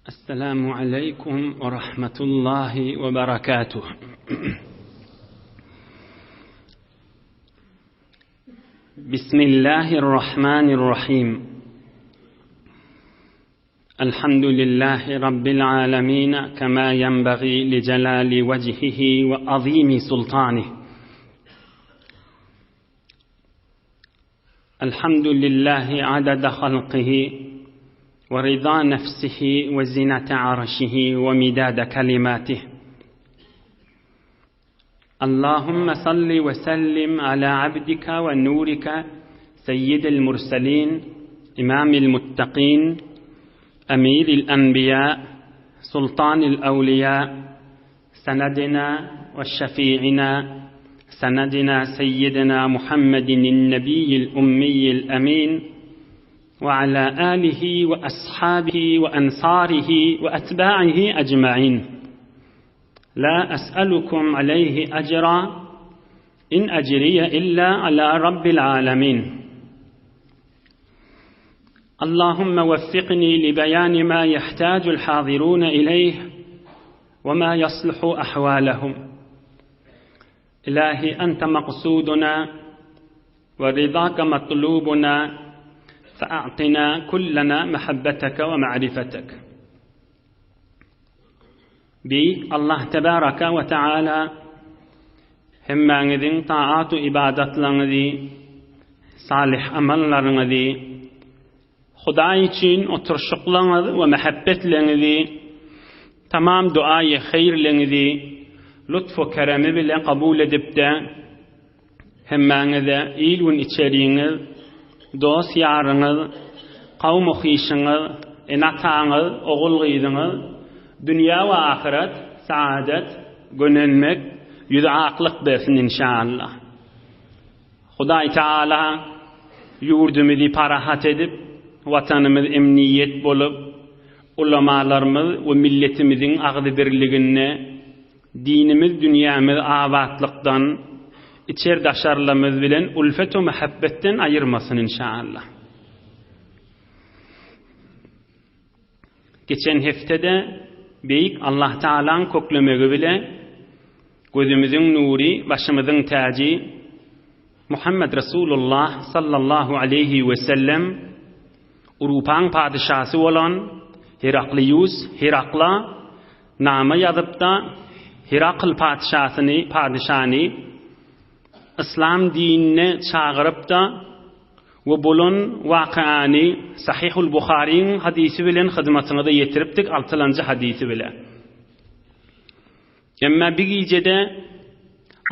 Esselamu aleýkum we rahmetullahi we berekatuh. Bismillahirrahmanirrahim. Elhamdülillahi Rabbil alemin kema yenbagi li celali vecihihi ve azimi sultanih. Elhamdülillahi adada halkihi ve rida nefsihi ve zinete arşihi ve midade kelimatih. Allahümme salli ve sellim ala abdika ve nurika seyyidil murselin, imamil muttakin, emiril enbiya, sultanil evliya, senedina ve şefi'ina, سندنا سيدنا محمد النبي الأمي الأمين وعلى آله وأصحابه وأنصاره وأتباعه أجمعين لا أسألكم عليه أجرا إن أجري إلا على رب العالمين اللهم وفقني لبيان ما يحتاج الحاضرون إليه وما يصلح أحوالهم إلهي أنت مقصودنا ورضاك مطلوبنا فأعطنا كلنا محبتك ومعرفتك Beýik Allah tebaraka we taala hemmäňiziň taat we ybadatlaryňyzy, salyh amallaryňyzy, Hudaý üçin oturyşyklaryňyz we mähebbetleňizi, tamam duaýy haýyrleňizi lutf we keremi bile kabul edipde, hemmäňize il-gün içeriňiz, dost-ýaryňyz, kowum-u-hyşyňyz, ene-ataňyz, ogul-gyzyňyz, dünýä we ahyret saadet, gönenmek, ýüzi aklyk bersin inşaallah. Hudaý Taala ýurdumyzy parahat edip, Watanymyz emniýet bolup, ulamalarymyz we milletimiziň agzybirliginde dinimiz, dünýämiz abatlykdan, içer-daşarlarymyz bilen ulfet we mähebbetden aýyrmasyn inşaallah. Geçen hepdede Beýik Allah Tagalaň köklemegi bile gözümiziň nury, başymyzyň täji Muhammed Resulullah sallallahu aleýhi we sellem Urupaň padyşasy bolan Herakliýus Herakla nama ýazypda Herakl patyşasyny, padyşany Yslam dinine çagyrypda We bolan wakyany Sahyhul Buharyň hadysy bilen hyzmatyňyza ýetiripdik altylanjy hadysy bile. Emma bir gijede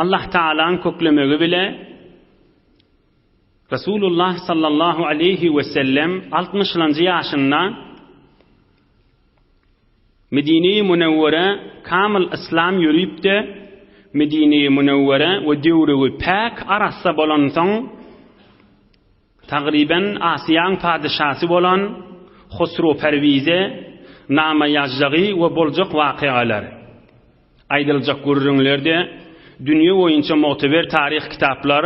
Allah Taalaň köklemegi bile Resulullah sallallahu aleýhi we sellem altmyşlanjy ýaşynda Medine-i Münewwere kamyl yslam ýörüpdi, Medine-i Münewwere we döwregi päk arassa bolansoň, tagryben Asyýaň padyşasy bolan Husru Perwize nama ýazjagy we boljak wakyalar, aýdyljak gürrüňler-de dünýe boýunça mugteber taryh kitaplar,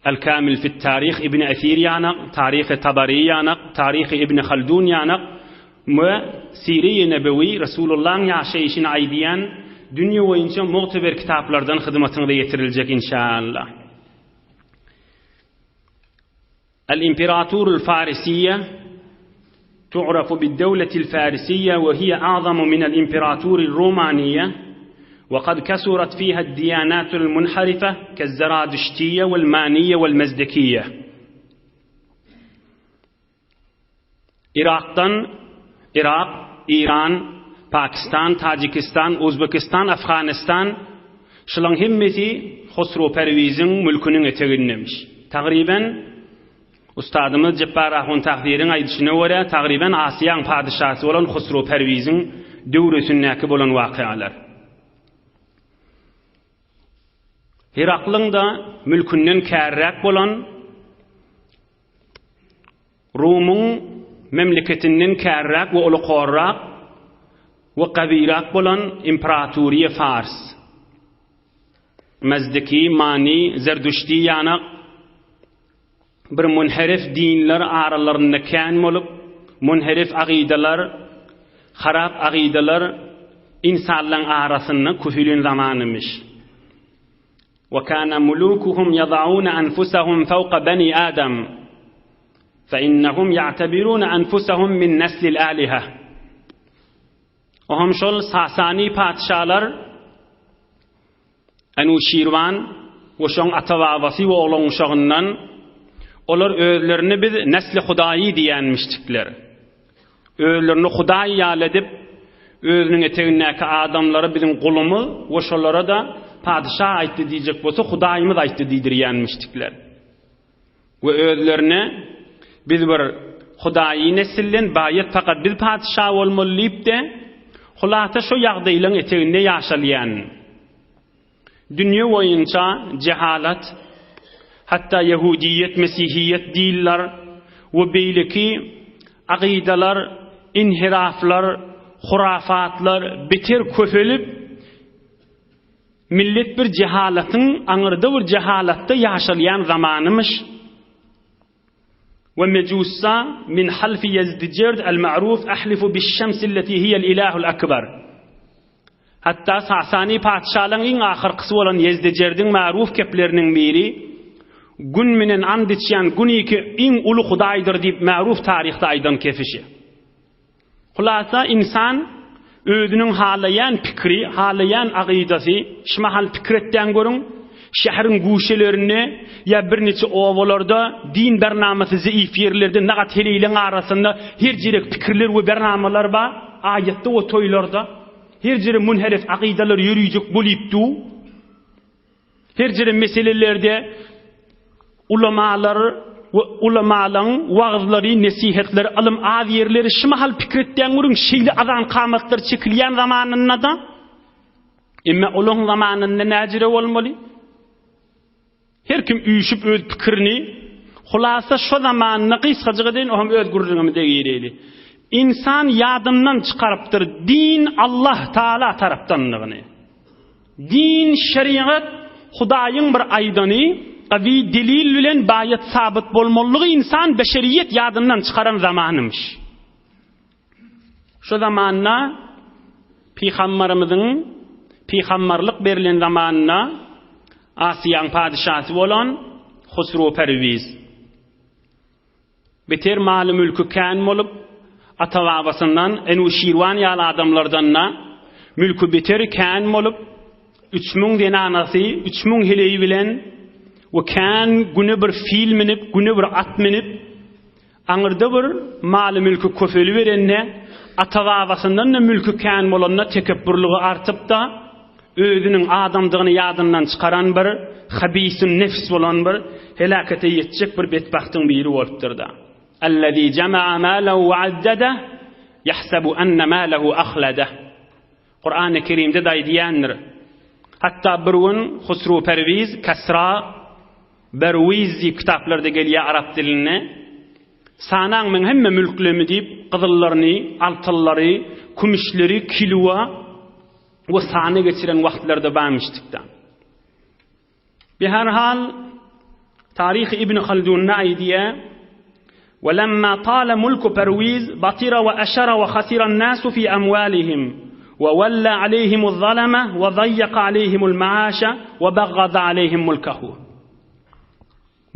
El-Kamil fit-Tarih Ibn Esir ýanak, Taryhy Tabary ýanak, Taryhy Ibn Haldun ýanak we Sire-i Nebewi Resulullahyň ýaşaýşyny aýdýan dünýe boýunça mugteber kitaplardan hyzmatyňyza ýetiriljek inşaallah. El-Imperaturul Farisiýe tu'rafu bid-dewletil Farisiýe we hiýe a'zamu minel Imperaturil Romaniýe we kad kasurat fiha ad-diýanatul munharife ke'z-Zeradüştiýe wel-Maniýe wel-Mezdekiýe. Yrakdan, Yrak, Eýran, Pakistan, Tajikistan, Uzbekistan, Afganistan, şulaň hemmesi Hosrow Perwiziň mülküniň etegindemiş. Tagryban, ustadymyz Jepbar ahun Tahziriň aýdyşyna görä, tagryban Asyýaň padyşasy bolan Hosrow Perwiziň döwresindäki bolan wakalar. Heraklyň-da mülkünden kärräk bolan Rumyň memleketinden kärräk we ulukorrak we gawyrak bolan imperaturiýa Fars. Mezdeki, Mani, Zerdüşti ýanak bir munherif dinler aralarynda kän bolup, munherif agydalar. Harap agydalar ynsanlaň arasynda köpelen zamanymyş. Wa kana mulukuhum yada'una anfusahum fawqa bani Adam. Fa innahum ya'tabiruna anfusahum min naslil aliha. Ohem şol Sasani patyşalar Anuşirwan we şoň ata-babasy we oglan-uşagyndan olar özlerini biz nesli Hudaýy diýenmişdikler. Özlerini Hudaý ýaly edip, özüniň etegindäki adamlara biziň gulumyz we şolara-da patyşa aýtdy diýjek bolsa Hudaýymyz aýtdy diýdirýänmişdikler. We özlerine biz bir Hudaýy nesilden baýat pakat biz patyşa bolmaly diýip-de, hulasa şo ýagdaýlaň eteginde ýaşalýan. Dünýe boýunça jehalat, hatda ýehudiýet, mesihiýet dinler we beýleki akydalar, inhiraflar, hurafatlar beter köpelip, Millet bir jehalatyň aňyrda bir jehalatda ýaşalýan zamanymyş. We mejussa min halfi Ýezdijerd el-ma'ruf ahlifu biş-şemsi allati hiýel ilahul akbar. Hatda Sasani patyşalaryň iň ahyrkysy bolan Ýezdejerdiň ma'ruf kepleriniň biri Gün menen and içýän Gün iki iň uly hudaýdyr diýip ma'ruf taryhda aýdan kefişi. Hulasa ynsan özüniň halaýan pikiri, halaýan agydasy, şu mahal pikir etdäň görüň, şäheriň güşelerinde ýa birniçe obalarda din bernamasy zeýif ýerlerde nagat heleýleň arasynda her jerek pikirler we bernamalar bar, aýatda we toýlarda her jere munherif agydalar ýörüjek bolyp dur. Her jere meselelerde ulamalar we ulamalaň wagyzlary, nesihatlary, ylym az ýerleri şu mahal pikir etýän görüň şeýle azan kamatlar çekilýän zamanynda-da emma olaň zamanynda näjere bolmaly? Her kim üýşüp öz pikirini hulasa şo zamanynda gysgajyk edeýin ohem öz gürrüňimize gireýli. Ynsan ýadyndan çykarypdyr din Allah Taala tarapdandygyny. Din, şerigat, Hudaýyň bir aýdany, gawy delil bilen baýat sabyt bolmalygy ynsan beşeriýet ýadyndan çykaran zamanymyş. Şo zamanda Pygambarymyzyň pygambarlyk berlen zamanynda Asyýaň padyşasy bolan Husru Perwiz. Beter maly-mülki kän bolup, ata-babasyndan, Enuşirwan ýaly adamlardan-da mülki beter kän bolup, 3000 zenanasy, 3000 heleýi bilen we kän güne bir fil münüp, güne bir at münüp, aňyrda bir maly-mülki köpeliberende, ata-babasyndan-da mülki kän bolanda tekepburlygy artyp-da, özüniň adamdygyny ýadyndan çykaran bir habisün nefs bolan bir heläkete ýetjek bir betbagtyň biri bolupdyr-da. Ellezî jema'a mâlehu ve addedeh, yahsebu enne mâlehu ahledeh. Kurany Kerimde-de aýdýandyr. Hatda bir gün Husru Perwiz, Kasra, Berwiz diýip kitaplarda gelýär arap dilinde. Sanaň meň hemme mülklerimi diýip, gyzyllaryny, altynlary, kümüşleri kilowa we sana geçiren wagtlarda barmyşdykda. Bir her hal Taryhy Ibn Haldunda aýdýar, "Welemma tala mulku Perwiz batira we aşara we hasira an-nasu fi amwalihim we walla aleyhim az-zalama we zayyaka aleyhim al-maasha we baggaza aleyhim mulkahu."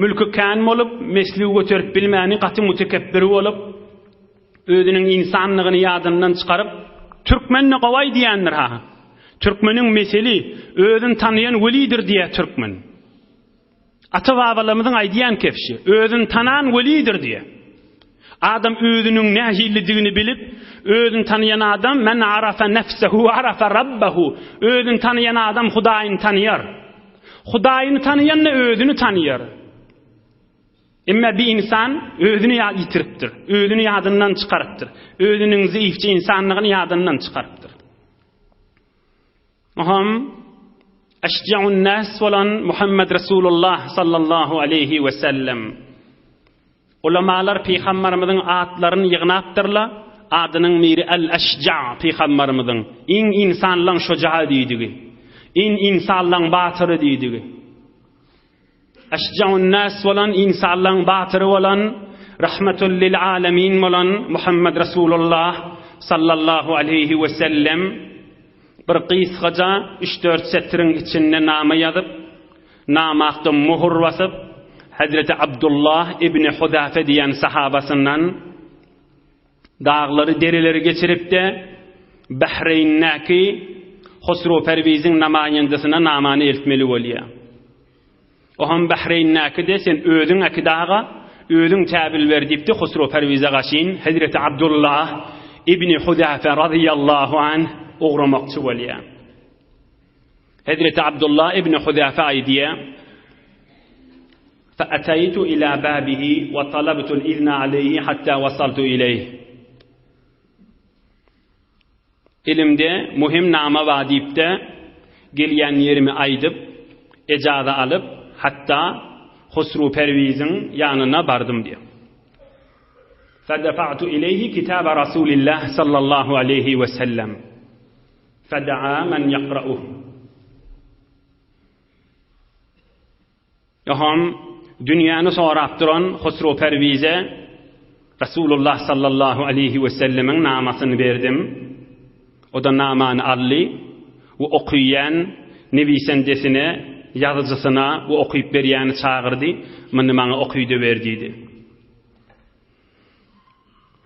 Mülki kän bolup, mesligi göterip bilmäni gaty mütekepbir bolup, özüniň ynsanlygyny ýadyndan çykaryp, Türkmen-de gowy aýdýandyr ha. Türkmeniň meseli, özüni tanaýan welidir diýýär türkmen. Ata-babalarymyzyň aýdýan kebşi, özüni tanan welidir diýýär. Adam özüniň nähilidigini bilip, özüni tanaýan adam, men arafa nefsehu arafa rabbahu, özüni tanaýan adam Hudaýyny tanaýar. Hudaýyny tanaýan-da özüni tanaýar. Emma bir insan özüni ýitiripdir, özüni ýadyndan çykarypdyr, özüniň zeýifçe insanlygyny ýadyndan çykarypdyr. Oham eşja'un nas bolan Muhammed Resulullah sallallahu aleyhi we sellem. Ulamalar pygambarymyzyň atlaryny ýygnapdyrlar, adynyň biri El-Eşja pygambarymyzyň, iň ynsanlaň şojagy diýdigi, iň ynsanlaň batyry diýdigi. Eşja'un-nas bolan, ynsanlaň batyry bolan, Rahmetul lil-alemin bolan Muhammed Resulullah. sallallahu aleýhi we sellem bir gysgaja üç-dört setiriň içinde nama ýazyp, namakda muhur basyp, Hezreti Abdullah ibni Huzafe diýen sahabasyndan daglary, dereleri geçirip-de, Bahreýndäki Husru Perwiziň namaýendesyna namany eltmeli bolýar. Oham Bahreýndäki-de sen özüň äkit aga, özüň täbil ber diýipdi Husru Perwize gaşyn Hezreti Abdullah ibni Huzafe razyýallahu anh ugramakçy bolýar. Hezreti Abdullah ibni Huzafe aýdýar, Fe'eteytu ila babihi we talabtul izne aleyhi hatta wasaltu ileyh. Elimde muhim nama bar diýip-de, gelýän ýerimi aýdyp, ejaza alyp, hatda Husru Perwiziň ýanyna bardym diýýär. Fedefa'tu ileýhi kitaba Rasulillah sallallahu aleýhi we sellem. Feda'a men ýakra'uh. Oňam dünýäni sorap duran Husru Perwize Resulullah sallallahu aleýhi we sellemiň namasyny berdim. O-da namany aldy we okyýan nebisendesine, ýazyjysyna we okyp berýäni çagyrdy, Muny maňa okyda ber diýdi.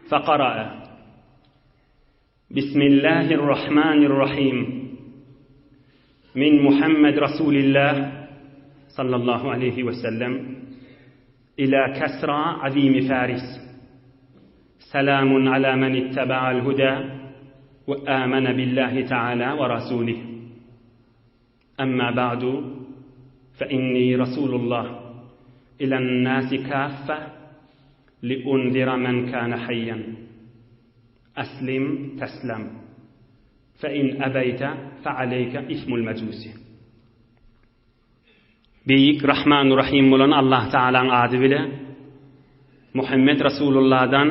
Faqara'a. Bismillahirrahmanirrahim. Min Muhammed Rasulillah sallallahu aleyhi ve sellem ila Kesra azimi Faris. Selamun ala men ittaba'al huda ve amene billahi teala ve rasulih. Amma ba'du fe inni Rasulullah ilen nasi kaffe li unzira men kana hayyan. Eslim teslem. Fe in ebeyte fe aleyke ismul mecusi. Beýik Rahmanu Rahim bolan Allah Taalaň ady bile Muhammet Rasulullahdan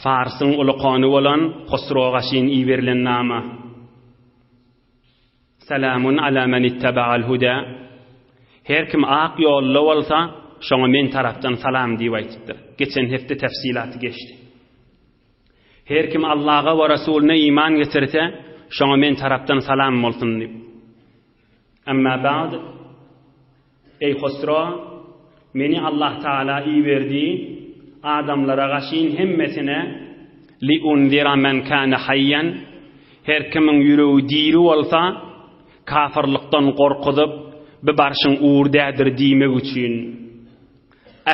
Farsyň ulukany bolan Hosrow gaşyn iberilen nama. Salamun ala men ittaba'al huda. Her kim ak ýolda bolsa, şoňa men tarapdan salam diýip aýdypdyr. Geçen hepde tefsilaty geçdi. Her kim Allaha we Resulyna iman getirse, şoňa men tarapdan salam bolsun diýip. Emma ba'd, Eý Hosro, meni Allah Taala iberdi, adamlara gaşyn hemmesine, Liunzira men kana hayyan, her kimiň ýüregi diri bolsa, kafyrlykdan gorkuzyp, bi barşyň ugur dädir diýmek üçin.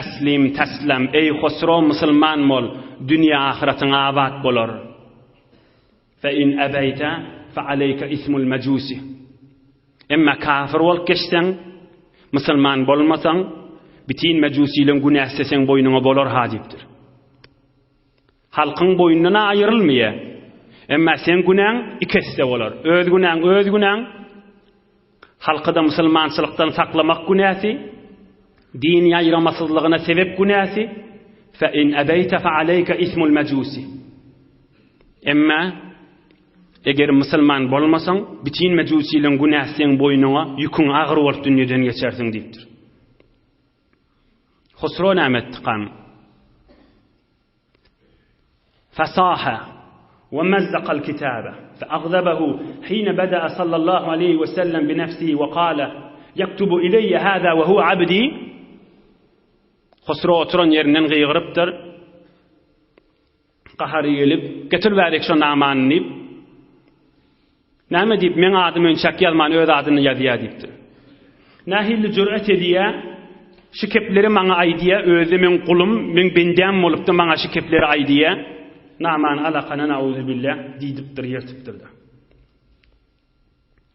Eslim teslem, eý Hosro musulman bol, dünýe ahyratyň abat bolar. Fe in ebeýte fe aleýke ismul mejusi. Emma kafir bolup geçseň, musulman bolmasaň, bitin mejusileň günäsi seň boýnuňa bolar ha diýipdir. Halkyň boýnundan aýrylmaýar. Emma seň günäň iki esse bolar. Öz günäň öz günäň, Halky-da musulmançylykdan saklamak günäsi, din ýaýramasyzlygyna sebep günäsi, Fe in ebeýte fe aleýke ismul mejusi. Emma eger musulman bolmasaň, bütin mejusileň günäsi seň boýnuňa, ýüküň agyr bolup dünýeden geçersiň diýipdir. Husro näme etdikan? Fasaha we mezzakal kitabe feagzabehu hine beda'a sallallahu aleýhi we sellem bi nefsihi we kale ýektubu ileýe hâzâ we huwe abdi Husro oturan ýerinden gygyrypdyr. Gahary gelip, getir bärik şo namany diýip, Näme diýip, meň adymy önçäk ýazman öz adyny ýazýa diýipdir. Nähili jüret edýä, şu kepleri maňa aýdýa, özi meň gulum, meň bendäm bolupdy, maňa şu kepleri aýdýa. Namany alakana nauzubilla diýdipdir, ýyrtypdyr-da.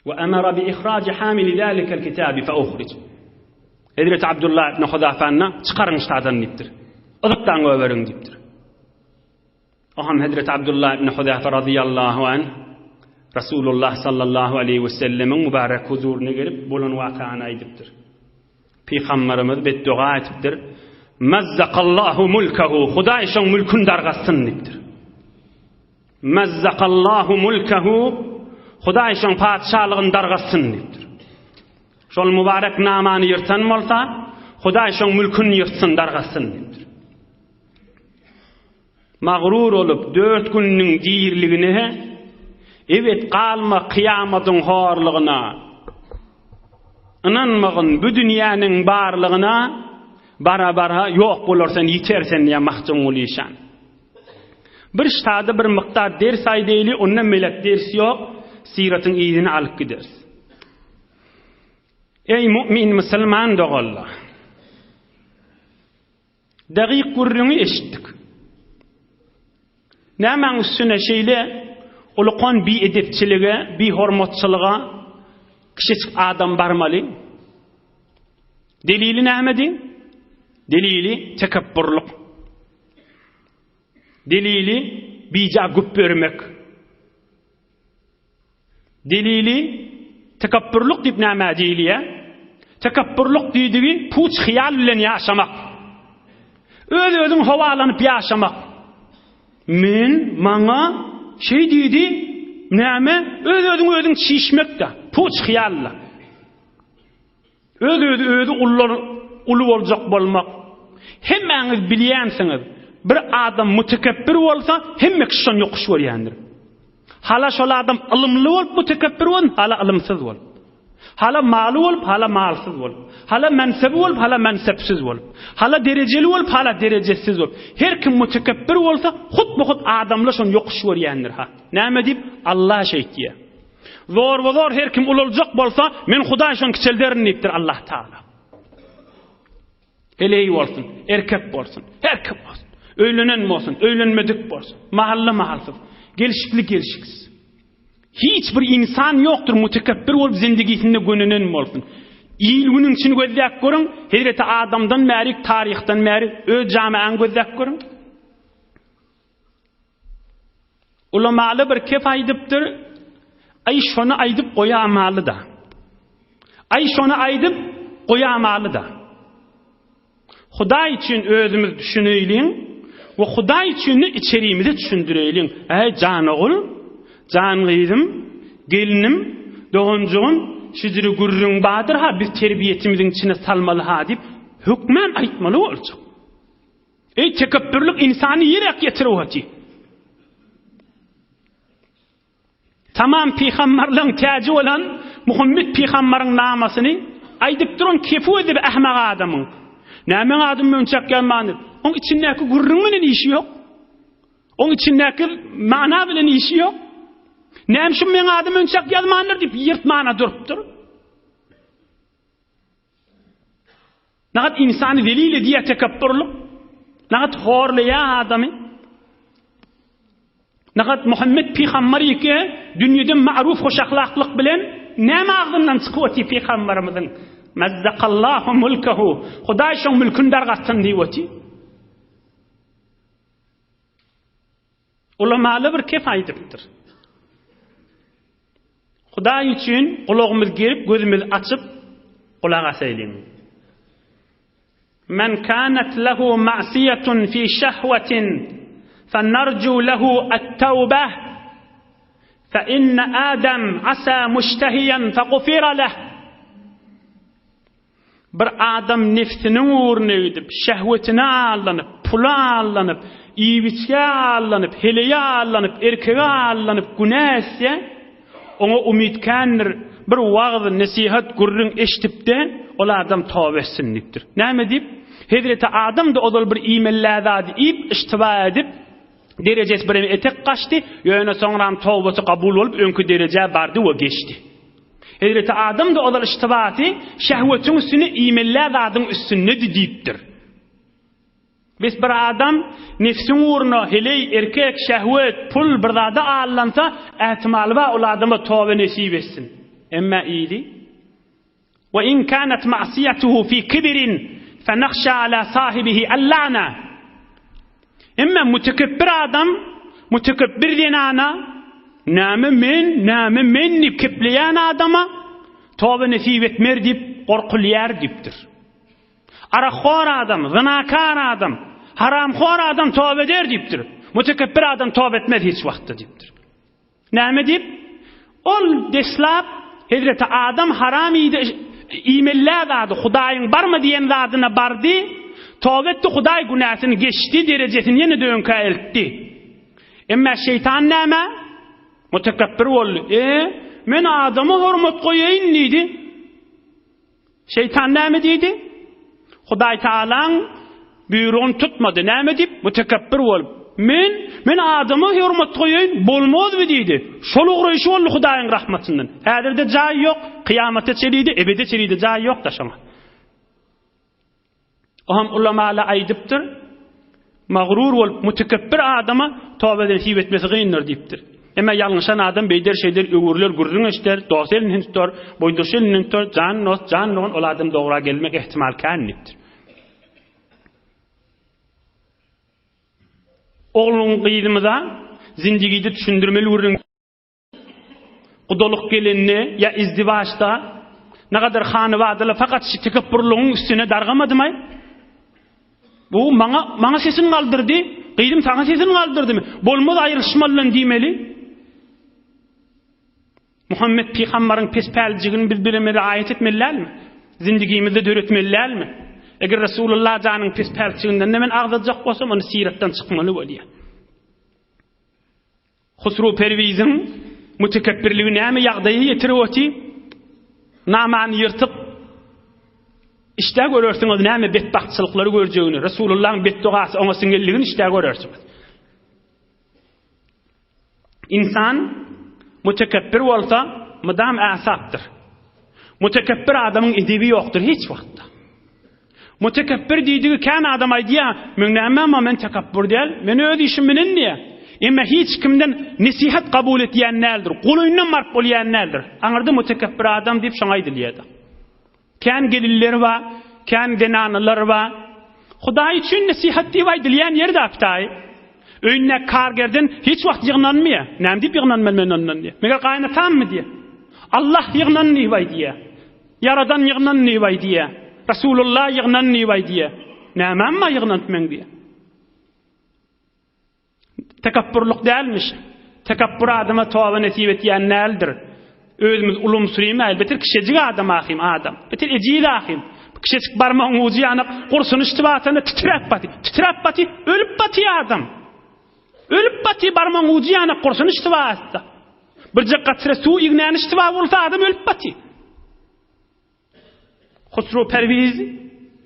We emara bi ihraji hamili zalikel kitabi fe uhrij. Hezreti Abdullah ibn Huzafany çykaryň ştadan diýipdir. Yzykdan göberiň diýipdir. O hem Hezreti Abdullah ibn Huzafa razyýallahu anh Rasulullah sallallahu aleýhi we sellemiň mübarek huzuryna gelip bolan wakany aýdypdyr. Pygamberimiz beddoga etipdir. Mazzakallahu mulkahu Hudaý şoň mülküni dargatsyn diýipdir. Mazzakallahu mulkahu Hudaý şoň patyşalygyny dargatsyn diýipdir. Şol mübarek namany ýyrtan bolsa, Hudaý şoň mülküni ýyrtsyn, dargatsyn diýipdir. Magrur bolup dört gününiň diriligine, ebet galma kyýamatyň horlugyna. Ynanmagyn bu dünýäniň barlygyna, bara-bara ýok bolar sen, ýiter sen diýýär Magtymguly işan. Bir ştada bir mukdar ders aýdaýly, ondan melek ders ýok, syratyň yzyny alyp gideris. Eý mu'min musulman doganlar! Dagyk gürrüňi eşitdik. Nämäň üstüne şeýle ulukan biedepçilige, bihormatçylyga kiçijik adam barmaly? Delili nämedi? Delili tekepburlyk. Delili bija güpbermek. Delili, Tekepbürlik diýip nämä diýilýär? Tekepbürlik diýdigi puç hyýal bilen ýaşamak. Öz-özüň howalanyp ýaşamak. Men, maňa şeý diýdi, näme? Öz-özüň özüň çişmek-de, puç hyýalla. Öz-özi özi ullar uly boljak bolmak. Hemmäňiz bilýänsiňiz, bir adam mutekepbir bolsa, hemme kişi şony ýokuş görýändir. Hala şol adam ylymly bolup mutekepbir bolsun, hala ylymsyz bolup. Hala maly bolup, hala malsyz bolup. Hala mensebi bolup, hala mensepsiz bolup. Hala derejeli bolup, hala derejesiz bolup. Her kim mutekepbir bolsa, hut-bu-hut adamlar şony ýokuş görýändir ha. Näme diýip? Allah şeýtýär. Zorba-zor her kim ulaljak bolsa, men Hudaý şony kiçelderin diýipdir Allah Taala. Heleý bolsun, erkek bolsun, her kim bolsun. Öýlenen bolsun, öýlenmedik bolsun, mahally mahalsyz, gelşikli gelşiksiz. Hiç bir insan ýokdur mutekepbir bolup zindigisinde gönenen bolsun. Il günüň içini gözläp görüň, Hezreti Adamdan bäri, taryhdan bäri öz jamaňy gözläp görüň. Ulamaly bir kep aýdypdyr, Aý şony aýdyp goýamaly-da. Aý şony aýdyp goýamaly-da. Hudaý üçin özümiz düşüneýliň we Hudaý üçin-de içerimize düşündireýliň. Äý jan ogul, jan gyzym, gelnim, doganjygym, şijiri gürrüň bardyr-ha biz terbiýetimiziň içine salmaly-ha diýip hökmän aýtmaly boljak. Eý tekepbürlik ynsany ýeräk ýetirip oty. Tamam pygambarlaryň täji bolan Muhammet pygambaryň namasyny aýdyp duran kefi özi bir ahmak adamyň. Nämäň adyny mönçek ýazman diýip. Oň içindäki gürrüň bilen işi ýok. Oň içindäki mana bilen işi ýok. Näme üçin meň adym mönçek ýazmandyr diýip ýyrtmana durupdyr. Nagat ynsany zelil edýär tekepburlyk. Nagat horlaýar adamy. Nagat Muhammet pygambar ýeke dünýede ma'ruf hoş ahlaklyk bilen näme agzyndan çykyp otyr pygambarymyzyň? Mazzakallahu mulkahu. Hudaý şoň mülküni dargatsyn diýip otyr. Ulamaly bir kep aýdypdyr. Hudaý üçin gulagymyz gerip, gözümizi açyp gulak asaýlyň. Men kanat lehu ma'siyatun fi şahwatin fenarju lehu at-tawbah fe inne Adam asa muştahiyan fegufira leh. Bir adam nebsiniň ugruna gidip, şehwetine aldanyp, pula aldanyp, iýip-içgä aldanyp, heleýe aldanyp, erkege aldanyp günä etse, oňa umyt kändir, bir wagyz, nesihat, gürrüň eşidip-de, ol adam toba etsin diýipdir. Näme diýip? Hezreti Adam-da ozal bir iýmeli zady iýip, iştiba edip, derejesi bireme etek gaçdy, ýöne soňram tobasy kabul bolup, öňki derejä bardy we geçdi. Hezreti Adam-da ozal iştibasy şehwetiň üstüne iýmeli zadyň üstündedi diýipdir. Bes bir adam nefsiň ugruna heleý, erkek, şehwet, pul bir zada aldansa, ähtimaly bar ol adama toba nesip etsin. Emma ili Ve in kanat ma'siyetuhu fi kibrin fenahşa ala sahibihi el-la'na. Emma mütekebbir adam, mütekebbir zenana, näme men, näme men diýip kepleýän adama toba nesip etmer diýip gorkulýar diýipdir. Arakhor adam, zynakar adam, haramhor adam toba eder diýipdir. Mütekebbir adam toba etmez hiç wagtda diýipdir. Näme diýip? Ol deslap Hezreti Adam haram iýdi, iýmeli zady, Hudaýyň barma diýen zadyna bardy. Toba etdi, Hudaý günäsini geçdi, derejesini ýene-de öňkä eltdi. Emma şeýtan näme? Mutekepbir boldy. E, men adama hormat goýaýyn diýdi. Şeýtan näme diýdi? Hudaý Tagalaň buýrugyny tutmady. Näme diýip? Mütekebbir bolup. Men, men adama hormat goýaýyn, bolmazmy diýdi. Şol ugraýşy boldy Hudaýyň rahmatyndan. Häzir-de jaý ýok, kyýamata çenli-de, ebede çenli-de jaý ýok-da şoňa. Oňam ulamalar aýdypdyr, Magrur bolup, mütekebbir adama toba nesip etmesi kyndyr diýipdir. Emma ýalňyşan adam beýder-şeýder öwrüler, gürrüň eşder, dost elinden tutar, boýdaş elinden tutar, jan dost, jan dogan ol adam dogra gelmek ähtimal kän diýipdir. Ogluň gyzymyza zindigide düşündirmeli gürrüň. Gudalyk gelende ýa izdiwaçda nagadar hanybadaly fakat şu tekepburlygyň üstüne dargamadymaý? Bu maňa maňa sesini galdyrdy, gyzym saňa sesini galdyrdymy? Bolmaz aýrylyşmalydan diýmeli. Muhammet pygambaryň pespäljigini biz bireme riaýat etmeli dälmi? Zindigimizde döretmeli dälmi? Eger Resulullah janyň pespälçiginden men agzajak bolsam, ony siratdan çykmaly bolýar. Husru Perwiziň mütekepbirligi näme ýagdaýa ýetirip oty? Namany ýyrtyp, işdä görersiňiz näme betbagtçylyklary görjegini, Resulullahyň betdogasy oňa siňenligini işdä görersiňiz. Ynsan mütekepbir bolsa, mydam äsapdyr. Mütekepbir adamyň edebi ýokdur hiç wagtda. Mutekepbir diýdigi kän adam aýdýa, meň nämem bar, men tekepbür däl, men öz işim bilen diýýä. Emma hiç kimden nesihat kabul etýän däldir, golaýyndan baryp bolýan däldir. Aňyrda mutekepbir adam diýip şoňa aýdylýada. Kän gelinler bar, kän zenanalar bar. Hudaý üçin nesihat diýip aýdylýan ýeri dapdaý. Öýündäki kargerden hiç wagt ýygnanmaýar. Näme diýip ýygnanmaly men ondan diýýär. Meger gaýynatammy diýýär. Allah ýygnan diýip aýdýar. Ýaradan ýygnan diýip aýdýar. Resulullah ýygnan diýip aýdýar. Nämäm bar ýygnanyp meň diýýär. Tekepburlyk dälmiş. Tekepbur adama toba nesip etýän däldir. Özümiz ulumsyrymaýly, beter kişejik adam ahym adam. Beter ejiz ahym. Kişejik barmagyň ujy ýanak, gursuny içip atanda titräp baty. Titräp baty, ölüp baty adam. Ölüp baty barmagyň ujy ýanak, gursuny içip atsa. Birje katre suw ignäni içip bolsa adam ölüp baty. Husru Perwiz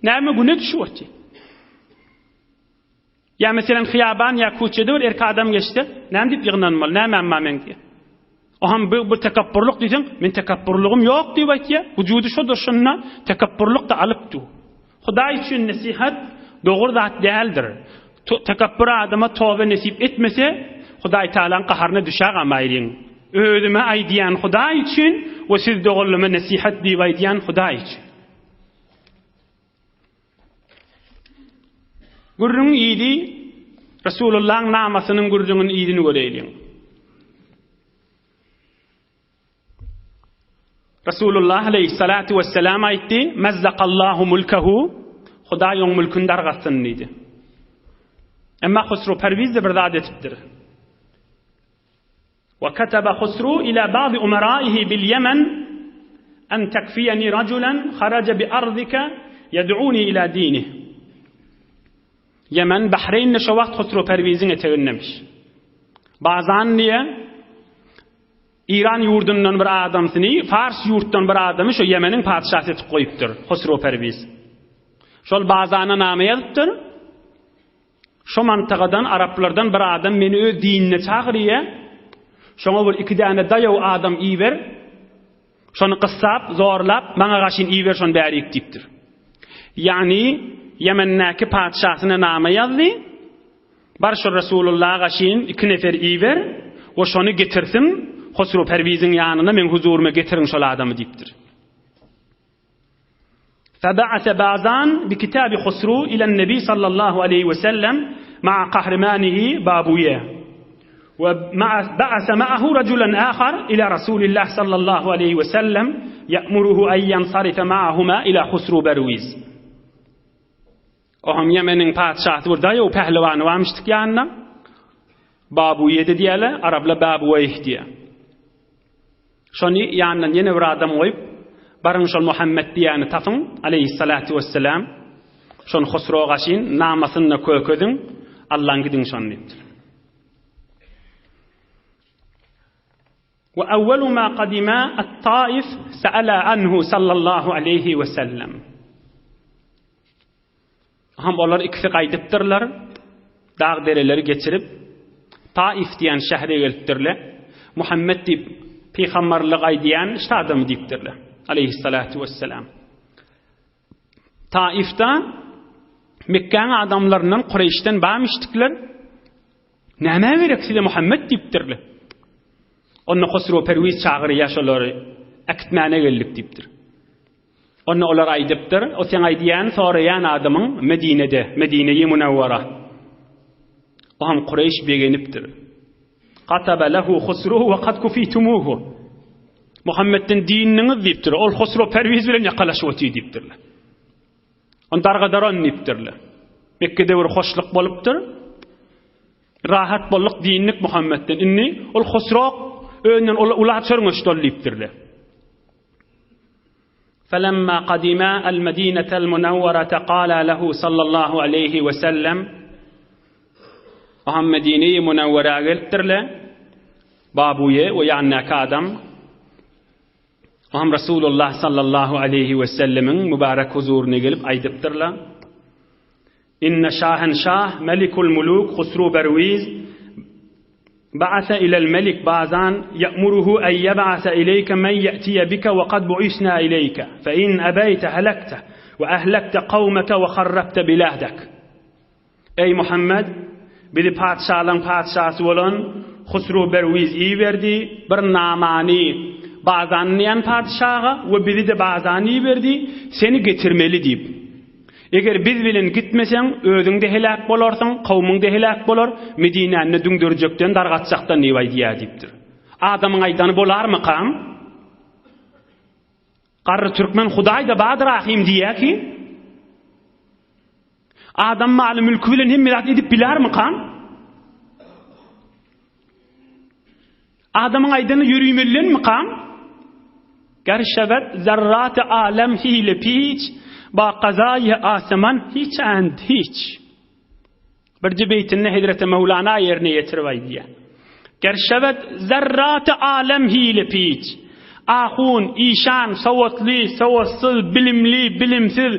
näme güne düşüp otyr? Ýa meselem hyýaban ýa kuçede bir erkek adam geçse, näme diýip ýygnanmaly, nämäm bar meň diýýär. Oham bu bir tekepburlyk diýseň, men tekepburlygym ýok diýip aýtýar. Wujudy şo durşunda tekepburlyk da alyp dur. Hudaý üçin nesihat dogry zat däldir. Tekepbur adama toba nesip etmese, Hudaý Tagalaň gaharyna düşägamaýlyň. Özüme aýdýan Hudaý üçin we siz doganlaryma nesihat diýip aýdýan Hudaý üçin. Gürrüň yzy Resulullahyň namasynyň gürrüňiniň yzyny göreýliň. Resulullah aleyhissalatu vesselam aýtdy, Mezzakallahu mulkehu, Hudaý oň mülküni dargatsyn diýdi. Emma Husru Perwiz de bir zat etipdir. Ve ketebe Husru ila ba'd umaraihi bil Yemen en tekfiyeni rajulan haraja bi ardika yed'uni ila dinih. Yemen, Bahreýnde şo wagt Husru Perwiziň etegindemiş. Bazan diýe İran ýurdundan bir adamsyny, Fars ýurtdan bir adamy şo Ýemeniň patyşasy etip goýupdyr, Husru Perwiz. Şol Bazana name ýazypdyr. Şo mantagadan araplardan bir adam meni öz dinine çagyrýa. Şoňa bir iki däne daýaw adam iber. Şony gyssap, zorlap, maňa gaşyn iber şony bärik diýipdir. Ýagny Ýemendäki patyşasyna name ýazdy. Bar şo Resulullaha gaşyn iki nefer iber we şony getirsin, Hosrow Perwiziň ýanyna meň huzuryma getiriň şol adamy diýipdir. Feba'ase Bazan bi kitabi Husru ilen Nebi sallallahu aleýhi we sellem ma'a kahrimanihi Babuýe we ba'ase ma'ahu rajulan ahar ila Rasulillah sallallahu aleýhi we sellem ýa'muruhu en ýansarife ma'ahuma ila Husru Berwiz. Oňam Ýemeniň patyşasy bir daýaw pählewany barmyşdyk ýanynda. Babuýe-de diýýärler, araplar Babuweýh diýýär. Şony ýanyndan ýene bir adam goýup, baryň şol Muhammet diýýäni tapyň, aleýhissalatu wesselam. Şony Hosrow gaşyn namasyny-da kökeziň, Allaň gidiň şony diýipdir. We awwalu ma qadima at-Taif sa'ala anhu sallallahu aleýhi we sellem. Ham olar ikisi gaýdypdyrlar, dag-dereleri geçirip, Taif diýen şähre gelipdirler. Muhammet diýip pygamberlik aýdýan şu adamy diýipdirler. Aleýhissalatu wesselam. Taifda Mekgäň adamlaryndan Kureýşden barmyşdyklar. Nämä gerek size Muhammet diýipdirler. Onda Hosrow Perwiz çagyrýar şolary. Äkitmäne geldik diýipdir. Onda olar aýdypdyr, o seň aýdýan, soraýan adamyň Medinede, Medine-i Munawwara. O hem Kureýş begenipdir. Kataba lehu Husruhu we kad kufitumuhu. Muhammetden dininiňiz diýipdir. Ol Husru Perwiz bilen ýakalaşyp otyr diýipdirler. On dargadaran diýipdirler. Mekgede bir hoşluk bolupdyr. Rahat bolduk dinlik Muhammetden. Indi ol Husru önden ol ula çörňeşdi ol diýipdirler. Felemma kadima el-Medinetel Munawwarata kala lehu sallallahu aleýhi we sellem Oham Medine-i Munawwara gelipdirle. Babuýe we ýanyndaky adam Oham Rasulullah sallallahu aleýhi we sellemiň mübarek huzuryna gelip aýdypdyrla. Inne şahenşah melikul muluk Husru Berwiz Ba'ase ilel melik Bazan ye'muruhu en yeb'ase ileyke men ye'tiye bike ve kad bu'isna ileyke fe in ebeyte helekte ve ehlekte kavmeke ve harrabte biladek. Eý Muhammed, bizi patyşalaryň patyşasy bolan Husru Berwiz iberdi, bir namany Bazan diýen patyşaga we bizi-de Bazan iberdi, seni getirmeli diýip. Eger biz bilen gitmeseň, özüň-de heläk bolarsyň, kowmuň-da heläk bolar, Medinäni-de düňderjekden, dargatjakdan diýip aýdýar diýipdir. Adamyň aýdany bolarmykam? Garry türkmen Hudaý-da bardyr ahym diýýär ki, Adam maly-mülki bilen hemme zat edip bilermikam? Adamyň aýdany ýörimellenmikam? Ger şebet zerrat-y alem hile piç, ba kazaýy aseman hiç and hiç. Birji beýtinde Hezreti Möwlana ýerine ýetirip aýdýar. Ger şebet zerraty alem hile piç. Ahun, işan, sowatly, sowatsyz, bilimli, bilimsiz,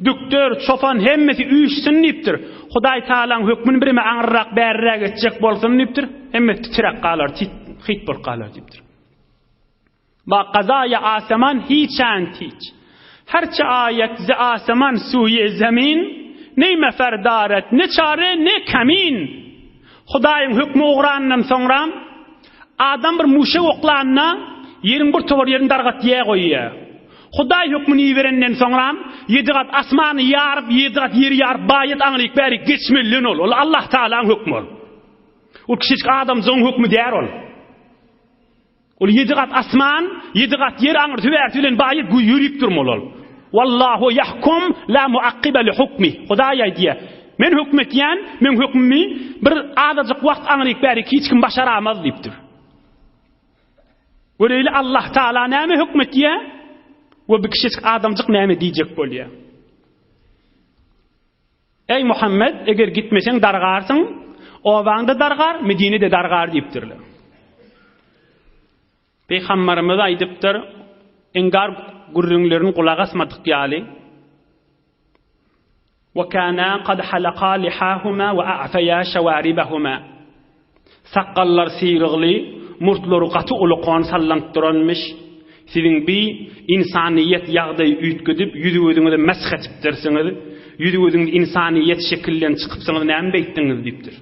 dükder, çopan hemmesi üýşsün diýipdir. Hudaý Tagalaň hökmüni bireme aňyrrak, bäriräk etjek bolsun diýipdir. Hemmesi titräp galar, hyt bolup galar diýipdir. Ba kazaýa aseman hiçänt hiç. Herçe aýet ze aseman suýe zemin, ne mefer daret, ne çare, ne kemin. Hudaýyň hökmi ugrandan soňra, adam bir muşek oklanda, ýeriň bir towar ýerini dargatýa goýýa. Hudaý hökmüni iberenden soňra, ýedi gat asmany ýaryp, ýedi gat ýeri ýaryp, baýat aňryk bärik geçmelilen ol. Ol Allah Tagalaň hökmi ol. Ol kiçijik adamjygyň hökmi däl ol. Ol ýedi gat asman, ýedi gat ýer aňyrsy bärsi bilen baýyr güý ýörüp durmaly ol. Wallahu ýahkum la muakkibe li hukmih. Hudaý aýdýar, Men höküm etýän, meň hökmümi bir azajyk wagt aňryk bärik hiç kim başaramaz diýipdir. Göreýli Allah Taala näme höküm etýär we bir kiçijik adamjyk näme diýjek bolýar. Eý, Muhammet, eger gitmeseň dargarsyň, obaň-da dargar, Medine-de dargar diýipdirler. Pygamberimiz aýdypdyr, Iňkar gürrüňlerini gulak asmadyk ýaly, Wa kana kad halaka lihahuma wa a'faya şawaribahuma. Sakgallar syrygly, murtlary gaty ulukan sallanyp duranmyş. Siziň bi ynsanyýet ýagdaýy üýtgedip, ýüzi-gözüňizi mesh etipdirsiňiz. Ýüzi-gözüňiz ynsanyýet şekilden çykypsyňyz, näme beýtdiňiz? diýipdir.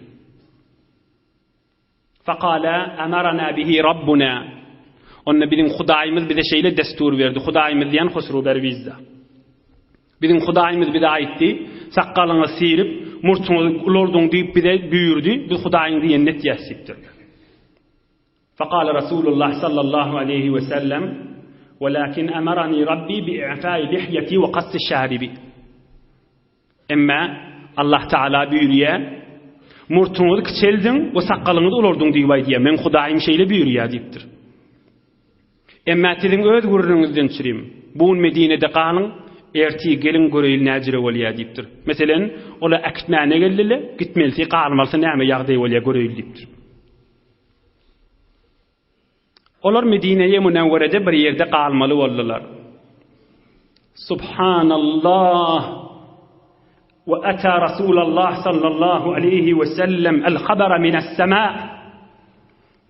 Fekala emerena bihi rabbuna. Onda biziň Hudaýymyz bize şeýle destur berdi. Hudaýymyz diýen Husru Berwizde. Biziň Hudaýymyz bize aýtdy, sakgalyňyzy syryp, murtuňyzy ulaldyň diýip bize buýurdy, biz Hudaýyň diýenini etýäs diýipdirler. Fekale Rasulullah sallallahu aleýhi we sellem, Welakin emerani Rabbi bi i'fai lihyeti we kassi şaribi. Emma Allah Taala buýurýar, Murtuňyzy kiçeldiň we sakgalyňyzy ulaldyň diýip aýdýar. Meň Hudaýym şeýle buýurýar diýipdir. Emma siziň öz gürrüňiňizden çürim. Bu gün Medinede galyň. Ertir geliň göreýli näjüre bolýar diýipdir. Meselen, ola äkitmäne geldile, gitmelisi, galmalysy näme ýagdaý bolýar göreýli diýipdir. Olar Medine-i Münewwerede bir ýerde galmaly boldular. Subhanallah! Wa ata Rasulallah sallallahu aleýhi we sellem el-habara minas-sema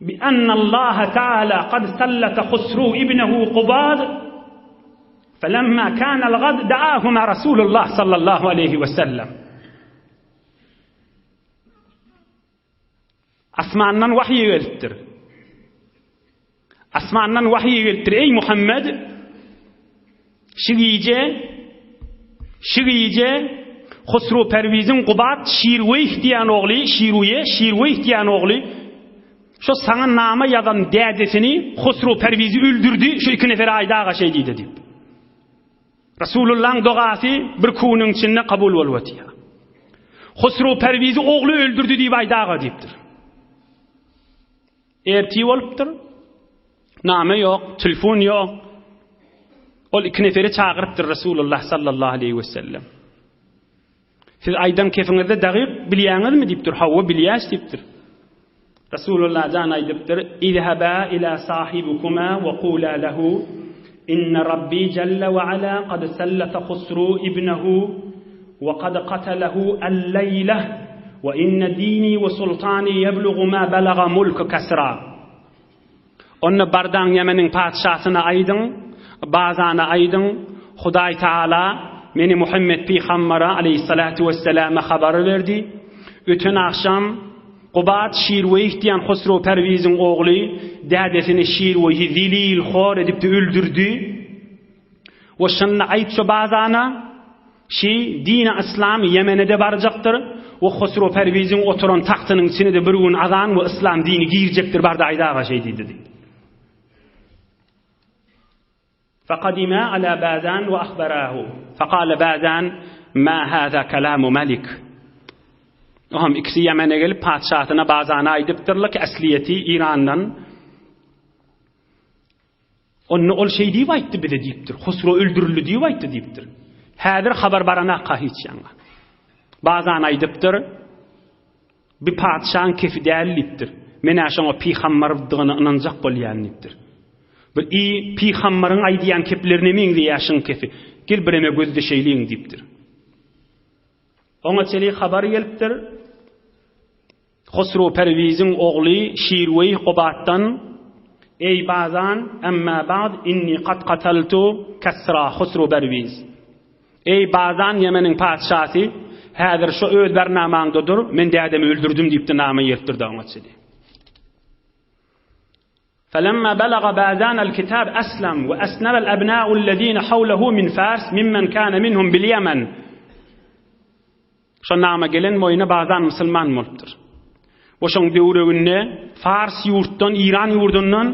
bi anna Allah taala kad sallata Husru ibnehu Qubad felemma kana al-gad da'ahuma Rasulullah sallallahu aleýhi we sellem. Asmandan wahyý gelipdir. Asmandan wahyý gelipdir. Eý Muhammed, şu gije şu gije Husru Perwiziň Gubat Şirweýh diýen ogly, Şiruýe, Şirweýh diýen ogly şo saňa nama ýazan dädesini Husru Perwizi öldürdi, şu iki nefer aýdaga şeý diýdi diýip. Resulullahyň dogasy bir kunyň içinde kabul bolup otyr. Husru Perwizi ogly öldürdi diýip aýdaga diýipdir. Erti bolupdyr. Name ýok, telefon ýok. Ol iki neferi çagyrypdyr Resulullah sallallahu aleyhi ve sellem. Siz aýdan kefiňizde dagyk bilýäňizmi diýipdir. Hawa bilýäs diýipdir. Resulullah jan aýdypdyr, Izhaba ila sahibikuma we kula lehu inna Rabbi jalla we ala kad sallata Husru ibnehu we kad katalahu al-leýle we inna dini we sultani ýeblugu ma balaga mulku Kasra. Onda bardaň Ýemeniň patyşasyna aýdyň, Bazana aýdyň, Hudaý Tagala meni Muhammet pygambere aleýhissalatu wesselama habar berdi. Öten agşam Gubat Şirweýh diýen Husrow Perwiziň ogly dädesini Şirweýhi zelil hor edipdi öldürdi. We şunda aýt şo Bazana, Şi dini yslam Ýemene-de barjakdyr we Husrow Perwiziň oturan tagtynyň içine-de bir gün azan we yslam dini girjekdir barda aýdaga şeý diýdi diýip. Faqadima ala Bazan we ahbarahu. Faqala Bazan ma hada kalamu malik. Ohm ikisi Ýemene gelip patyşasyna Bazana aýdypdyrlar ki asliýeti Irandan. Onda ol şeý diýip aýtdy bize diýipdir. Husro öldürildi diýip aýtdy diýipdir. Häzir habar baranakka hiç ýaňa. Bazan aýdypdyr. Bir patyşaň kefi däl diýipdir. Men-ä şoňa pygambardygyna ynanjak bolýan diýipdir. Bir i pygambaryň aýdýan keplerine meňzeýär şyň kefi. Gel bireme gözleşeýliň diýipdir. Oňa çenli habar gelipdir. Hosrow Perwiziň ogly Şirweýh Gubatdan, Eý Bazan, emma ba'd inni kad kataltu Kasra Hosrow Perwiz. Eý Bazan Ýemeniň patyşasy, häzir şo öz bernamaňda dur, men dädemi öldürdim diýipdi nama ýeripdir-de oňa çenli. Felemma belaga Bazan el-kitab eslam we esnebe el-ebna'u ellezine hawlehu min Fars mimmen kana minhum bil-Yemen. Şo nama gelen boýuna Bazan musulman bolupdyr. We şoň döwreginde Fars ýurtdan, Iran ýurdundan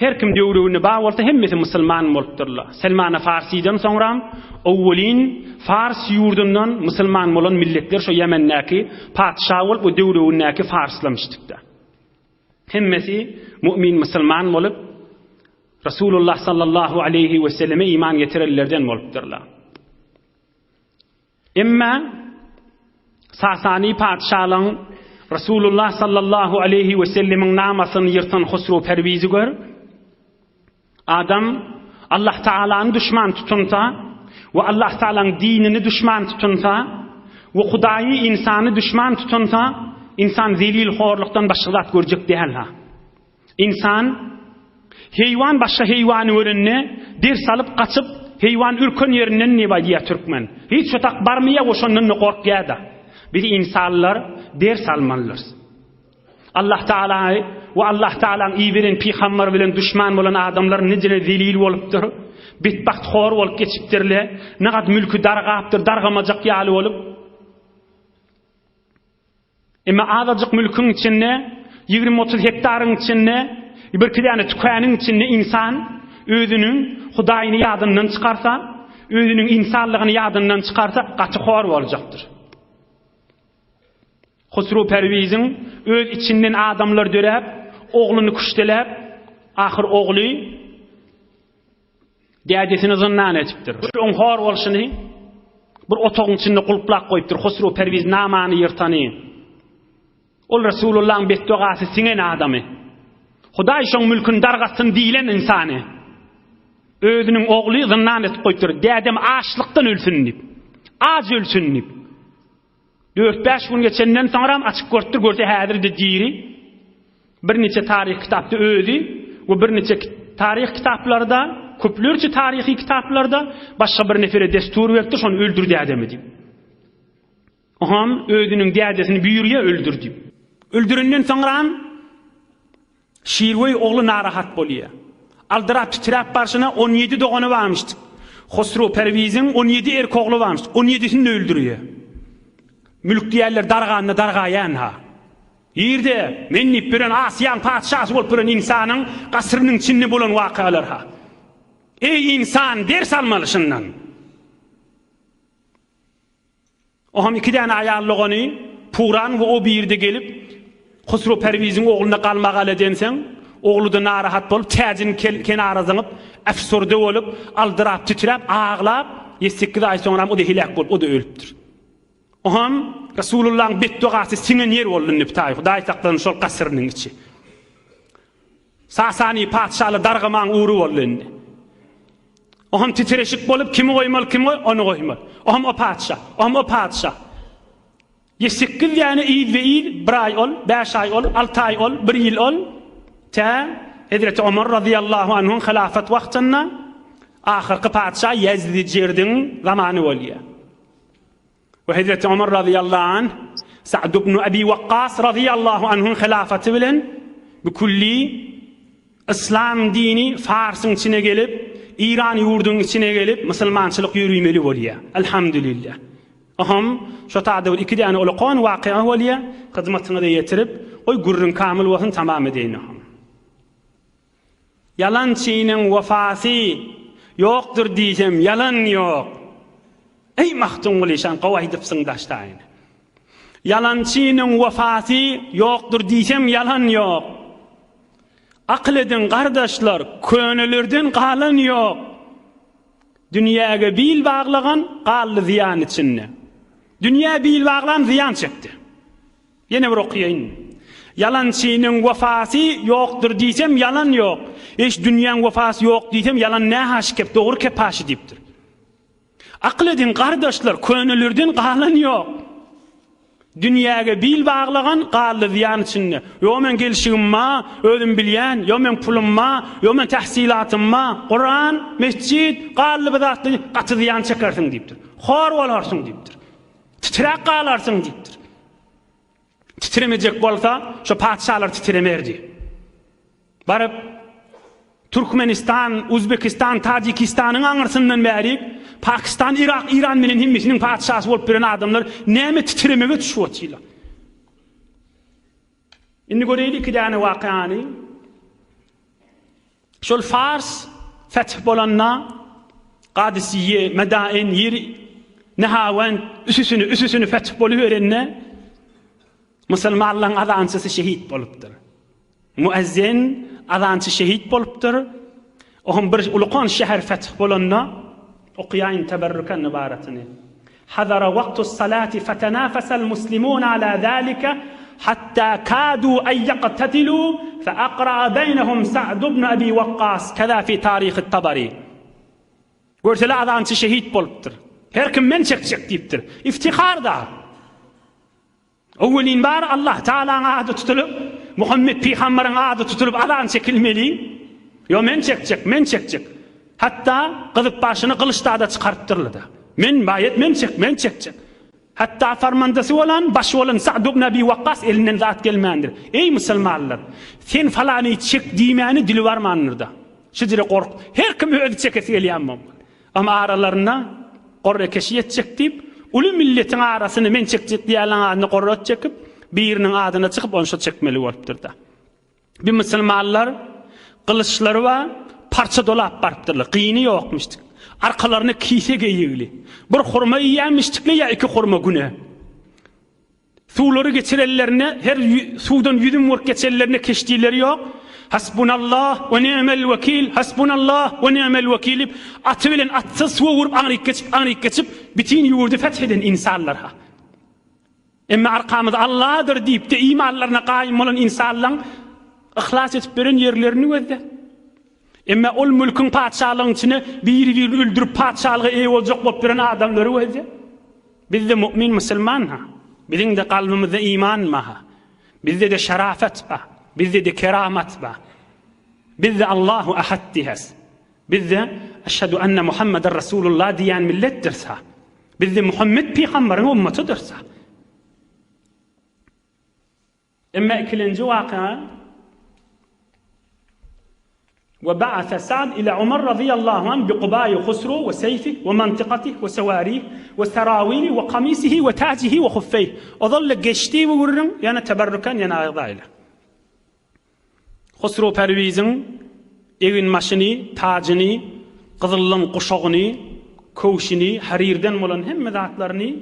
her kim döwreginde bar bolsa hemmesi musulman bolupdyrlar. Selmana Farsiden soňram owwelin Fars ýurdundan musulman bolan milletler şo Ýemendäki patyşa bolup we döwregindäki farslamyşdykda. Hemmesi mu'min musulman bolup Rasulullah sallallahu aleýhi we selleme iman getirenlerden bolupdyrlar. Emma Sasany patyşalygyň Rasulullah sallallahu aleýhi we sellemiň namasyny ýyrtan Husrow Perwizi gör. Adam Allah Taalany duşman tutunsa we Allah Taalaň dinini duşman tutunsa we Hudaýy ynsany duşman tutunsa, ynsan zelil horlukdan başga zat görjek däl-ha. Ynsan heýwan başga heýwany görende ders alyp gaçyp heýwan ürken ýerinden diýip aýdýar türkmen. Hiç şo tak barmaýar we şondan-da gorkýar-da. Biz ynsanlar ders almalydyrys. Allah Taala we Allah Taalaň iberen pygambary bilen duşman bolan adamlar nijele zelil bolupdyr. Betbagt hor bolup geçipdirle. Nagat mülki dargapdyr, dargamajak ýaly bolup. Emma azajyk mülküň içinde, ýigrimi-otuz hektaryň içinde, birki däne tükeniň içinde ynsan özüniň Hudaýyny ýadyndan çykarsa, özüniň ynsanlygyny ýadyndan çykarsa, gaty hor boljakdyr. Husru Perwiziň öz içinden adamlar döräp, ogluny küşteläp, ahyr ogly. Dädesini zyndan etipdir. Oň hor bolşuny bir otagyň içinde gulplap goýupdyr. Husru Perwiz namany ýyrtany. Ol Resulullahyň betdogasy siňen adamy. Hudaý şoň mülküni dargatsyn diýlen ynsany. Özüniň ogly zyndan etip goýupdyr. Dädem açlykdan ölsün diýip. Aç ölsün diýip. Dört-bäş gün geçenden soňram açyp görüpdir, görse häzir-de diri. Birniçe taryh kitapda özi we birniçe taryh kitaplarda, köplerçe taryhy kitaplarda başga bir nefere destur beripdir, şony öldür dädemi diýip. Oňam özüniň dädesini buýurýar öldür diýip. Öldürenden soňram Şirweý ogly narahat bolýar. Aldyrap titräp barşyna on ýedi dogany barmyşdyk. Hosrow Perwiziň on ýedi erk ogly barmyşdyk. On ýedisini-de öldürýär. Mülk diýerler darganda dargaýan-ha. Irde men diýip ýören Asyýaň patyşasy bolup ýören ynsanyň gasrynyň içinde bolan wakalar-ha. Eý ynsan ders almaly şundan. Oňam iki däne aýal dogany Puran we Obirde gelip, Husrow Perwiziň ogluna galmagal edensoň, ogly-da narahat bolup, täjini kenara zyňyp, äfsurde bolup, aldyrap, titräp, aglap, ýedi-sekiz aý soňram o-da heläk bolup, o-da ölüpdir. Oňam Resulullahyň betdogasy siňen ýer boldy indi bu taý, Hudaý saklasyn şol gasyrynyň içi. Sasany patyşaly dargamaň ugry boldy indi. Oňam titreşik bolup, kimi goýmaly, kimi goý, ony goýmaly. Oňam o patyşa, oňam o patyşa. Ýe-sekiz däne yzbe-yz, bir aý ol, bäş aý ol, alty aý ol, bir ýyl ol, tä Hezreti Omar razyýallahu anhuň hylafat wagtynda ahyrky patyşa Ýezdijerdiň zamany bolýar. We Hezreti Omar razyýallahu anh, Sa'd ibn Abi Wakkas razyýallahu anhuň hylafaty bilen bu külli yslam dini Farsyň içine gelip, Iran ýurdunyň içine gelip, musulmançylyk ýörümeli bolýar. Elhamdülillah. Oham şo taýda bir iki däne ulakan wakyga bolýar, hyzmatyňyza ýetirip, goý gürrüň kamyl bolsun tamam edeýin oham. Ýalançynyň wefasy ýokdur diýsem ýalan ýok. Eý Magtymguly şan gowy aýdypsyň daşdaýyny. Ýalançynyň wefasy ýokdur diýsem ýalan ýok. Akyl ediň gardaşlar könelerden galan ýok. Dünýäge bil baglagan galdy zyýan içinde. Dünýä bil baglan zyýan çekdi. Ýene bir okaýaýyn. Ýalançynyň wefasy ýokdur diýsem ýalan ýok. Eş dünýäň wefasy ýok diýsem ýalan nähaşy kep dogry kepaşy diýipdir. Akyl ediň gardaşlar könelerden galan ýok. Dünýäge bil baglagan galdy zyýan içinde. Ýo meň gelşigim ba, özüm bilýän, ýo meň pulum ba, ýo meň tähsilatym ba, Kuran, mesjit, galdy bu zatlar gaty zyýan çekersiň diýipdir. Hor bolarsyň diýipdir. Titräp galarsyň diýipdir. Titremejek bolsa, şo patyşalar titremerdi. Baryp, Türkmenistan, Uzbekistan, Tajikistanyň aňyrsyndan bärik, Pakistan, Irak, Iran bilen hemmesiniň patyşasy bolup ýören adamlar näme titremege düşüp otyrlar. Indi göreýli iki däne wakany. Şol Fars feth bolanda Kadisiýe, Medain, ýer Nehawend üsüsini, üsüsini feth boluberende musulmanlaryň azançysy şehit bolupdyr. Muezzin azançy şehit bolupdyr. Oňam bir ulukan şäher feth bolanda okaýaýyn teberrüken ybaratyny. Hadara wagtus salati fetenafesel muslimun ala zalike hatta kadu en ýeqtetilu fe akra'a beýnehum Sa'd ibn Abi Wakkas keza fi taryhy Tabari. Görsele azançy şehit bolupdyr. Her kim men çekjek diýipdir. Iftihar da. Öwelin bar Allah Taalaň ady tutulyp, Muhammet pygamberiň ady tutulyp azan çekilmeli. Ýo men çekjek, men çekjek. Hatda gyzyp başyny gylyçda-da çykarypdyrlar-da. Men baýet men çek, men çekjek. Hatda farmandasy bolan, başy bolan Sa'd ibn Abi Wakkas elinden zat gelmändir. Eý musulmanlar, sen falany çek diýmäni dili barmandyr-da. Şujere gork. Her kim özi çekesi gelýän bolmaly. Amma aralarynda gorra keşi ýetjek diýip, uly milletiň arasyny men çekjek diýýänleň adyna gorra çekip, biriniň adyna çykyp ony şo çekmeli bolupdyr-da. Bir musulmanlar gylyçlary bar, parça dolap barypdyrlar. Gyny ýokmuşdyk. Arkalaryna kise geýigli. Bir hurma iýýänmişdikle ýa iki hurma güne. Suwlary geçirenlerinde, her suwdan ýüzüm urup geçenlerinde keşdileri ýok. Hasbunallah we ni'mel wekil, hasbunallah we ni'mel wekil diýip, aty bilen atsyz suwa urup aňryk geçip, aňryk geçip, bütin ýurdy feth eden ynsanlar-ha. Emma arkamyz Alladyr diýip-de imanlaryna gaýym bolan ynsanlaň yhlas edip beren ýerlerini gözle. Emma ol mülküň patyşalygyň içine biri-birini öldürip patyşalyga eýe boljak bolup ýören adamlary gözle. Biz-de mu'min musulman-ha. Biziň-de kalbymyzda iman bar-ha. Bizde-de şerafet bar. Bizde-de keramat bar. Biz-de Allahu ahad diýäs. Biz-de Eşhedü enne Muhammeden Rasulullah diýýän milletdiris-ha. Biz-de Muhammet pygamberiň ummatydyrys-ha. Emma ikilenji waka We ba'atha Sa'd ila Umar radiyallahu anh bi kubayi Husru we seýfih we mantykatih we sewarih we serawili we kamisihi we tajihi we huffeýh. Ozal-da geçdi bu gürrüň, ýene teberrüken ýene agzaýly. Husru Perwiziň eginbaşyny, tajyny, gyzyldan guşagyny, köwşüni, harirden bolan hemme zatlaryny,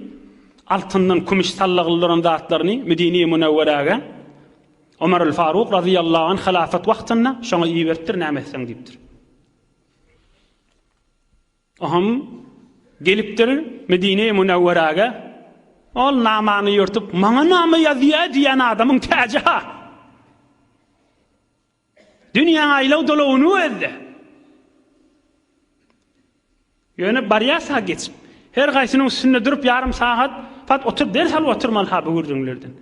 altyndan kümüş sallagly duran zatlaryny Medine-i Münewweräge Omarul Faruk razyýallahu anh hylafat wagtynda şoňa iberipdir, näme etseň diýipdir. Oham gelipdir Medine-i Münewweräge, ol namany ýyrtyp, maňa nama ýazýa diýen adamyň täji-ha. Dünýäň aýlaw dolawyny gözle. Ýöne barýas-ha geçip. Her gaýsynyň üstünde durup ýarym sagat pat oturyp ders alyp oturmaly-ha bu gürrüňlerden.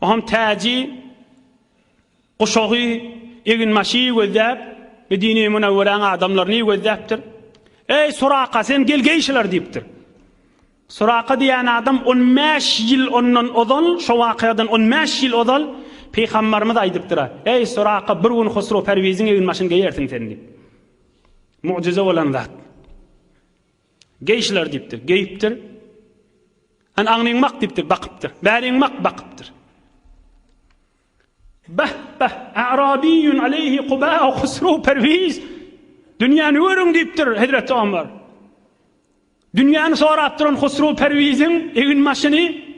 Oňam täji, guşagy, eginbaşy gözläp, Medine-i Münewweräň adamlaryny gözläpdir. Eý, Suraka, sen gel geý şular diýipdir. Suraka diýen adam on bäş ýyl ondan ozal, şo wakadan on bäş ýyl ozal Pygambarymyz aýdypdyr, Eý, Suraka, bir gün Husrow Perwiziň eginbaşyny geýersiň sen diýip. Mugjyza bolan zat. Geý şulary diýipdir. Geýipdir. Hany agnyň bak diýipdir, bakypdyr. Bäriň bak, bakypdyr. Bah, bah, a'rabiyyun aleyhi kuba'u Husrow Perwiz. Dünýäni görüň diýipdir Hezreti Omar. Dünýäni sorap duran Husrow Perwiziň eginbaşyny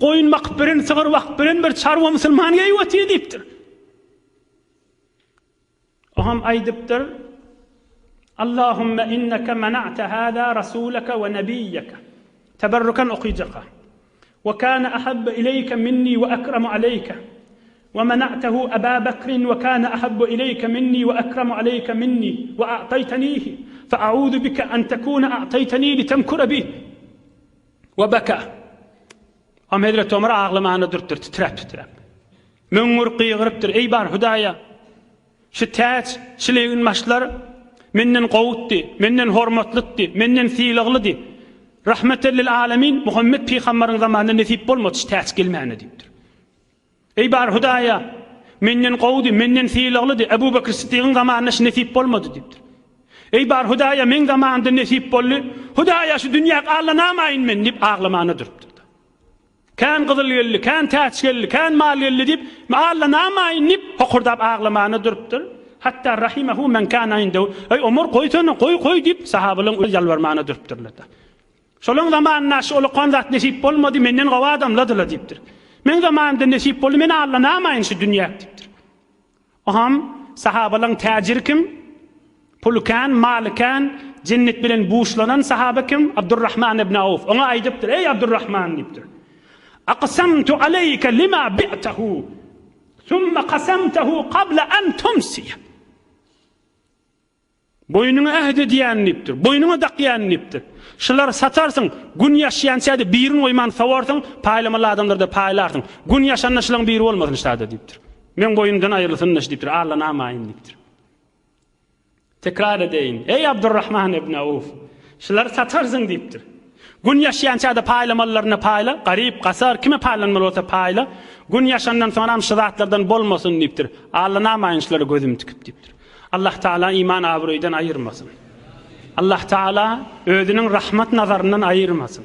goýun bakyp beren, sygyr bakyp beren bir çarwa musulman geýip otyr diýipdir. Oňam aýdypdyr, Allahümme inneke mena'te hâzâ rasûleke we nebiýýeke. Teberrüken okyjaka. We kâne ahabbe ileýke minni we ekremu aleýke. We mena'tehu Ebâ Bekrin we kâne ahabbe ileýke minni we ekremu aleýke minni we a'taýtenihi fe a'ûzu bike en tekûne a'taýteni litemkure bi. We beka. Oňam Hezreti Omar aglamana durupdyr, titräp-titräp. Möňňürip gygyrypdyr, Eý bar Hudaýa! Şu täç, şul eginbaşlar menden gowutdy, menden hormatlytdy, menden sylaglydy. Rahmeten lil alemin Muhammet pygambaryň zamanynda nesip bolmady şu täç gelmäne diýipdir. Eý bar Hudaýa! Menden gowudy, menden sylaglydy, Ebu Bekr Siddigiň zamanynda şu nesip bolmady diýipdir. Eý bar Hudaýa, meň zamanymda nesip boldy, Hudaýa şu dünýä allanamaýyn men diýip aglamana durupdyr. Kän gyzyl geldi, kän täç geldi, kän mal geldi diýip, Alla namaýyn diýip, hokurdap aglamana durupdyr. Hatda rahimehu men kana indehu. Eý Omar goýsana, goý, goý diýip, sahabalaryň özi ýalbarmana durupdyrlar. Şolaň zamanynda şu ulakan zat nesip bolmady, menden gowy adamladylar diýipdir. Meň zamanymda nesip boldy, men Alla namaýyn şu dünýä diýipdir. Oham sahabalaň täjiri kim? Puly kän, maly kän, jennet bilen buşlanan sahaba kim? Abdurrahman ibn Awf. Oňa aýdypdyr, Eý Abdurrahman diýipdir. Aqsamtu aleýke lima bi'tehu, summa qasamtehu qabla an tumsiya. Boýnuňa äht edýän diýipdir. Boýnuňa dakýan diýipdir. Şulary satarsyň, gün ýaşýança-da birini goýman sowarsyň, paýlamaly adamlara-da paýlarsyň. Gün ýaşanda şularyň biri bolmasyn şada diýipdir. Meň boýnumdan aýrylsyn-da şu diýipdir. Alla namaýyn diýipdir. Tekrar edeýin. Eý Abdurrahman ibn Awf, şulary satarsyň diýipdir. Gün ýaşýança-da paýlamalylaryna paýla, garyp, gasar, kime paýlanmaly bolsa paýla. Gün ýaşandan soňram şu zatlardan bolmasyn diýipdir. Alla namaýyn şulara gözüm tikip diýipdir. Allah Taala iman abraýdan aýyrmasyn. Allah Taala özüniň rahmat nazaryndan aýyrmasyn.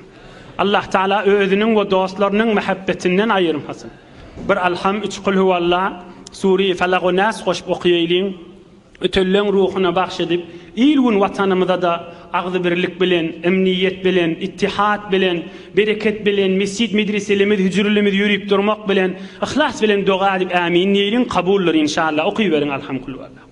Allah Taala özüniň we dostlarynyň mähebbetinden aýyrmasyn. Bir Alham, üç Kul huwalla, Sure-i Felak we Nas goşup okaýalyň. Ötenleň ruhuna bagş edip, il-gün Watanymyza-da agzybirlik bilen, emniýet bilen, ittihat bilen, bereket bilen, mesjit-medreselerimiz, hüjrelerimiz ýörüp durmak bilen, yhlas bilen doga edip ämin diýeliň, kabuldyr inşallah. Okyberiň Alhamkulwalla.